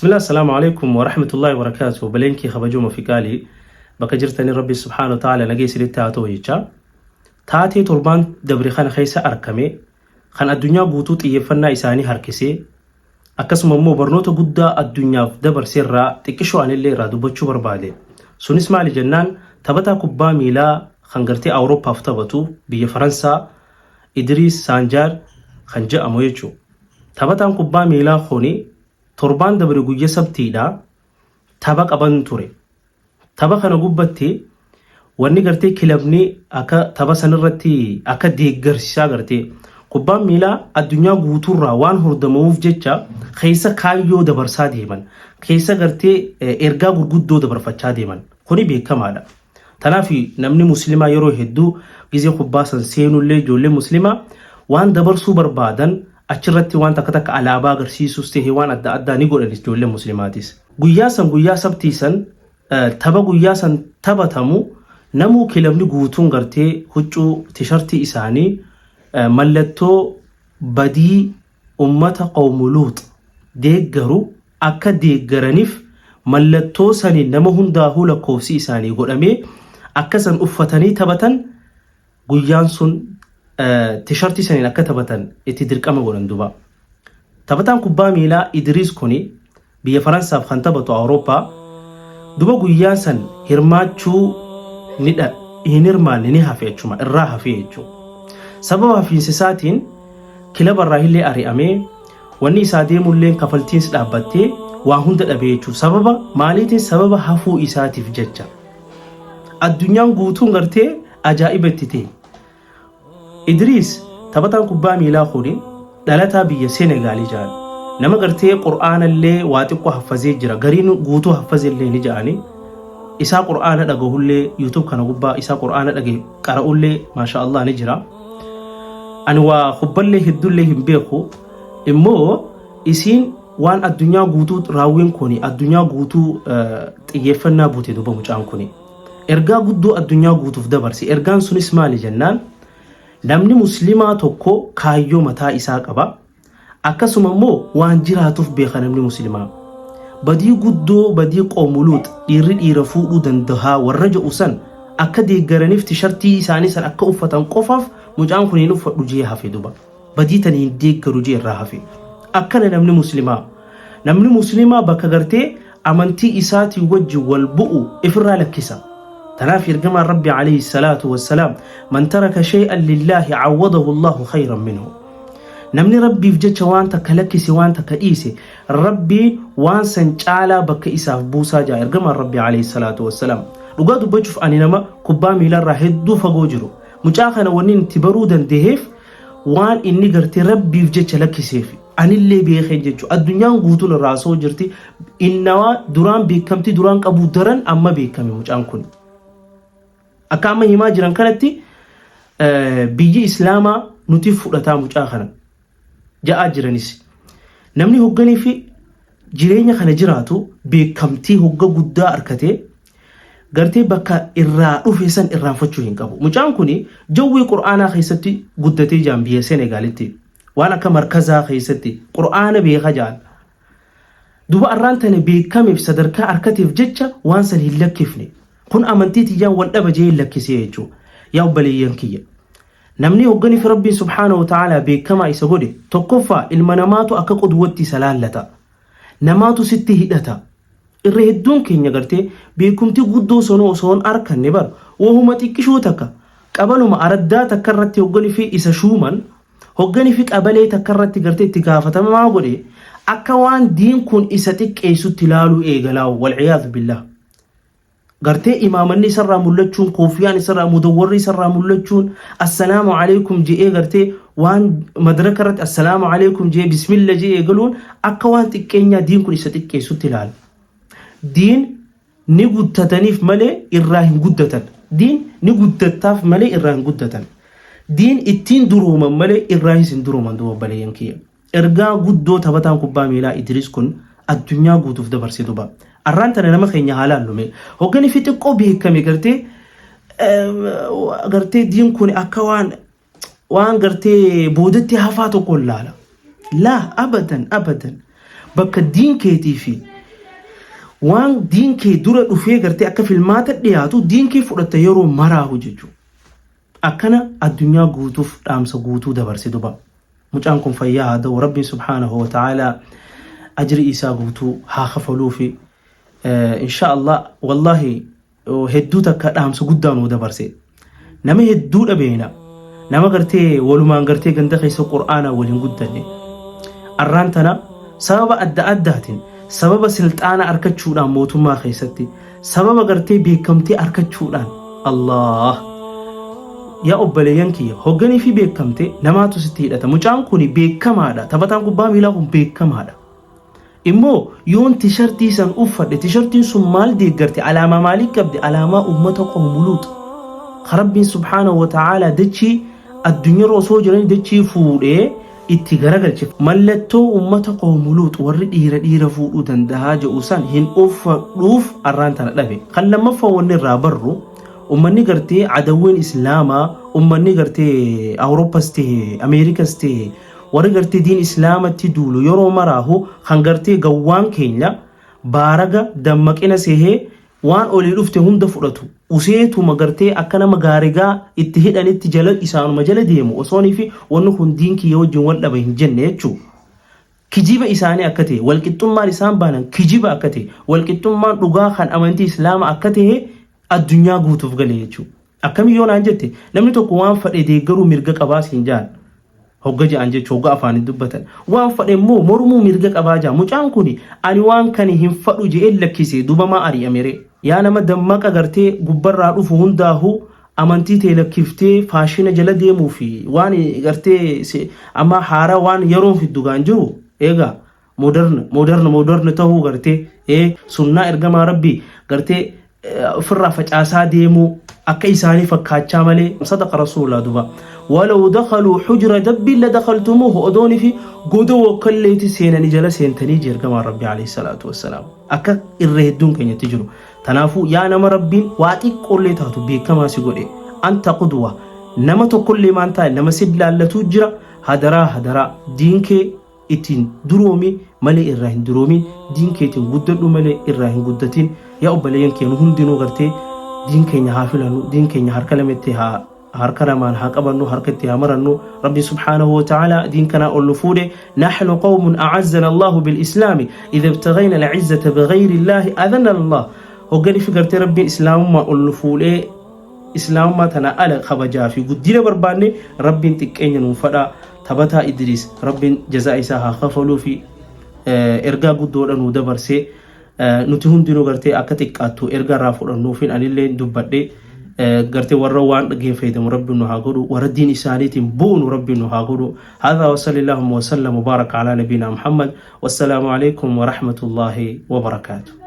Bismillah, assalaamu alaikum wa rahmatullahi wa barakaatuh. Obboleen kee kabajuma fi qaalii bakka jirtanii Rabbi subhaanahu wa ta'ala nagee isinitti haa ta'u jecha. Taatee torbaan dabre kana keessa argame kan addunyaa guutuu xiyyeeffannaa isaanii harkisee, akkasuma immoo barnoota guddaa addunyaaf dabarse irraa xiqqishoo anillee irraa dubbachuu barbaade. Sunis maali jennaan, taphataa kubbaa miilaa kan gartee Awurooppaaf taphatu, biyya Faransaa, Idriis Saanjaar kan jedhamu jechuudha. Taphataan kubbaa miilaa kuni torbaan dabre guyya Sabtiidha tapha qaban ture. Tapha kana gubbatti wanni gartee kilabni akka tapha sanirratti akka deeggarsisaa, gartee kubbaan miilaa addunyaa guutuurraa waan hordomamuuf jecha, keessa kaayyoo dabarsaa deeman, keessa gartee ergaa gurguddoo dabarfachaa deeman kuni beekamaadha. Tanaaf namni muslimaa yeroo hedduu gizee kubbaa san seenullee ijoollee muslimaa waan dabarsuu barbaadan achirratti waan takka takka alaabaa agarsiisuus ta'e waan adda addaa ni godhan ijoollee muslimaatis. Guyyaa san, guyyaa Sabtii san, tapha guyyaa san taphatamu namuu kilabni guutuun gartee huccuu tishartii isaanii mallattoo badii ummata qawmu Luux deeggaru akka deeggaraniif mallattoo saniin nama hundaahuu lakkoofsi isaanii godhamee akka san uffatanii taphatan, guyyaan sun tishartii saniin akka taphatan itti dirqama godhan duba. Taphataan kubbaa miilaa Idriis kuni biyya Faransaaf kan taphatu Awurooppaa duba guyyaan san hirmaachuu ni hin hirmaanne, ni hafe jechuma, irraa hafe jechuudha. Sababa hafiinsa isaatiin kilabarraa illee ari'amee, wanni isaa deemullee kafaltiins dhaabbattee waa hunda dhabee jechuudha. Sababa maaliitiin? Sababa hafuu isaatiif jecha. Addunyaan guutuun gartee ajaa'iba itti ta'e. Idriis taphataan kubbaa miilaa kuni dhalataa biyya Senegaalii jedhan. Nama gartee Qur'aanallee waa xiqqoo haffazee jira. Gariin guutuu haffazellee ni jedhani. Isaa Qur'aana dhagahullee YouTube kana gubbaa isaa Qur'aana dhage qara'ullee, maasha Allah, ni jira. Ani waa kubballee hedduullee hin beeku. Immoo isiin waan addunyaa guutuu raawwiin kuni addunyaa guutuu xiyyeeffannaa buute duba mucaan kuni. Ergaa guddoo addunyaa guutuuf dabarse. Ergaan sunis maali jennaan, namni muslimaa tokko kaayyoo mataa isaa qaba. Akkasuma immoo waan jiraatuuf beeka namni muslimaa. Badii guddoo, badii qoomu Luux, dhiirri dhiira fuudhuu dandahaa warra jedhu san akka deeggaraniif tishartii isaanii san akka uffatan qofaaf mucaan kun hin uffadhu jee hafe duba. Badii tan hin deeggaru jee irraa hafe. Akkana namni muslimaa. Namni muslimaa bakka gartee amantii isaatii wajji wal bu'u ifirraa lakkisa. Tanaaf ergamaan Rabbi alayhi salaatu wassalaam, "Man taraka shay'an lillaahi awwadahu Allahu khayran minhu." Namni Rabbiif jecha waan takka lakkise, waan takka dhiise, Rabbiin waan san caalaa bakka isaaf buusaa jaa ergamaan Rabbi alayhi salaatu wassalaam. Dhugaa dubbachuuf ani nama kubbaa miilarraa hedduu fagoo jiru. Mucaa kana wanni itti baruu dandaheef waan inni gartee Rabbiif jecha lakkiseef anillee beekeen jechuudha. Addunyaan guutuun irraa haasa'uu jirti. Innawaa duraan beekamtii duraan qabu daran amma beekame mucaan kun. Akka amma himaa jiran kanatti biyyi Islaamaa nuti fudhataa mucaa kana ja'aa jiranis. Namni hogganii fi jireenya kana jiraatu beekamtii hogga guddaa argatee gartee bakka irraa dhufe san irraanfachuu hin qabu. Mucaan kun jawwii Qur'aanaa keessatti guddatee jaan biyya Senegaalitti. Waan akka markazaa keessatti Qur'aana beeka jaan. Duba arraan tana beekameef sadarkaa arkateef jecha waan san hin lakkifne. Kun amantii tiyyaan wal dhaba jee hin lakkisee jechuudha. Yaa obboleeyyan kiyya. Namni hogganiif Rabbiin subhaanahu wa ta'aalaa beekamaa isa godhe, tokkoffaa ilma namaatu akka qudwatti isa laallata. Namaatu sitti hidhata. Irra hedduun keenya gartee beekumtii guddoo sanuu osoo hin arkanne bar wahuma xiqqishoo takka qabaluma araddaa takka irratti hogganii fi isa shuuman, hogganii fi qabalee takka irratti gartee itti gaafatamaa godhe, akka waan diin kun isa xiqqeessutti ilaaluu eegalaa, walciyaadu billah. Gartee imaamanni isarraa mul'achuun, koofiyaan isarraa, mudawwarri isarraa mul'achuun, assalaamu alaikum je'ee gartee waan madraka irratti assalaamu alaikum je'ee bismilla je'ee eegaluun akka waan xiqqeenyaa diin kun isa xiqqeessutti ilaala. Diin ni guddataniif malee irraa hin guddatan. Diin ni guddattaaf malee irraa hin guddatan. Diin ittiin durooman malee irraa hin durooman duuba baleeyyan kiyya. Ergaa guddoo taphataan kubbaa miilaa Idriis kun addunyaa guutuuf dabarse duba. Arraan tana nama keenya haa laallume. Hoggani fi xiqqoo beekame gartee diin kun akka waan gartee boodatti hafaa tokko laala. Laa, abadan abadan. Bakka diin keetii fi Waan diin kee dura dhufee gartee akka filmaata dhiyaatu diin kee fudhatta yeroo maraahu jechuudha. Akkana addunyaa guutuuf dhaamsa guutuu dabarse duba. Mucaan kun fayyaa haa ta'u, Rabbiin subhaanahu wa ta'aalaa ajri isaa guutuu haa kafaluufi. Insha Allah, wallahi hedduu takka dhaamsa guddaa nuu dabarse. Nama hedduu dhabeena. Nama gartee walumaan gartee ganda keessa Qur'aanaa waliin guddanne. Arraan tana sababa adda addaatiin, sababa silxaana arkachuudhaan mootummaa keessatti, sababa gartee beekamtii arkachuudhaan, Allah yaa obboleeyyan kiyya, hogganii fi beekamte namaatu sitti hidhata. Mucaan kun beekamaadha. Taphataan kubbaa miilaa kun beekamaadha. Immoo yoon tishartii san uffadhe, tishartiin sun maal deeggarte? Alaamaa maalii qabdi? Alaamaa uummata qoomu Luux. Rabbiin subhaanahu wa ta'aalaa dachii addunyaarra osoo jiranii dachii fuudhee itti garagalche. Mallattoo uummata qoomu Luux warri dhiira dhiira fuudhuu dandahaa jedhu san hin uffadhuuf arraan tana dhabe. Kan lammaffaa wanni irraa barru, ummanni gartee adawwiin islaamaa, ummanni gartee Awurooppas ta'e Ameerikas ta'e, warri gartee diin islaamatti duulu yeroo maraahu kan gartee gawwaan keenya baaraga dammaqina sehee waan olii dhufte hunda fudhatu, useetuma gartee akka nama gaarigaa itti hidhanitti jala isaanuma jala deemu, osoonii fi wanni kun diin kiyya wajjin wal dhaba hin jenne jechuu. Kijiba isaanii akka ta'e, walqixxummaan isaan baanan kijiba akka ta'e, walqixxummaan dhugaa kan amantii islaama akka ta'e addunyaa guutuuf gale jechuudha. Akkami yoo naan jette, namni tokko waan fadhe deeggaruu mirga qabaa siin jaan. Hogga ja'an jechuun hogga afaaniin dubbatan. Waan fadhe immoo mormuu mirga qabaa jaa. Mucaan kun ani waan kani hin fadhu je'ee lakkise, duba maa ari'amere? Yaa nama dammaqa gartee gubbarraa dhufu hundaahu amantii tee lakkiftee faashina jala deemuu fi waan gartee amma haaraa waan yeroon fiddu gaan jiru eegaa modern modern modern tahuu, gartee sunnaa ergamaa Rabbii gartee ofirraa facaasaa deemuu akka isaanii fakkaachaa malee. Sadaqa rasuulaa duba: walaw dakhaluu hujra dabbiin la dakhaltumuuhu. Odoonii fi goda wokkalleeti seenanii jala seentanii jee ergamaan Rabbii alayhi salaatu wassalaam, akka irra hedduun keenyatti jiru. Tanaafuu yaa nama Rabbiin waa xiqqoollee taatu beekamaa si godhe, anta qudwa, nama tokkollee maan taane nama si laallatuu jira. Hadaraa hadaraa, diin kee ittiin duroomi malee irraa hin duroomin, diin keetiin guddadhu malee irraa hin guddatin. Yaa obboleeyyan keenya hundinuu, gartee diin keenya haa filannu, diin keenya harka lametti haa harka lamaan haa qabannu, harka itti haa marannu. Rabbi subhaanahu wa ta'ala diin kanaa ol nu fuudhe. Naxnu qawmun a'azzana Allahu bil-islaami, idha ibtaghayna al-izzata bighayri Illaahi adhana Allah. Hogganii fi gartee Rabbiin islaamummaa ol nu fuudhee, islaamummaa tana ala kabajaa fi guddina barbaanne, Rabbiin xiqqeenya nuun fadhaa. Taphataa Idris Rabbiin jazaa isaa haa kafaluu fi ergaa guddoodha nuu dabarsee. Nuti hundinuu gartee akka xiqqaattu ergaa irraa fudhannuufin anillee dubbadhe. Gartee warra waan dhageen fayyadamu Rabbiin nu haa godhu, warra diin isaaniitiin bu'unu Rabbiin nu haa godhu. Hadha wa sallallahu wa sallam wa baraka ala nabiyina Muhammad. Wassalaamu alaikum wa rahmatullahi wa barakaatuh.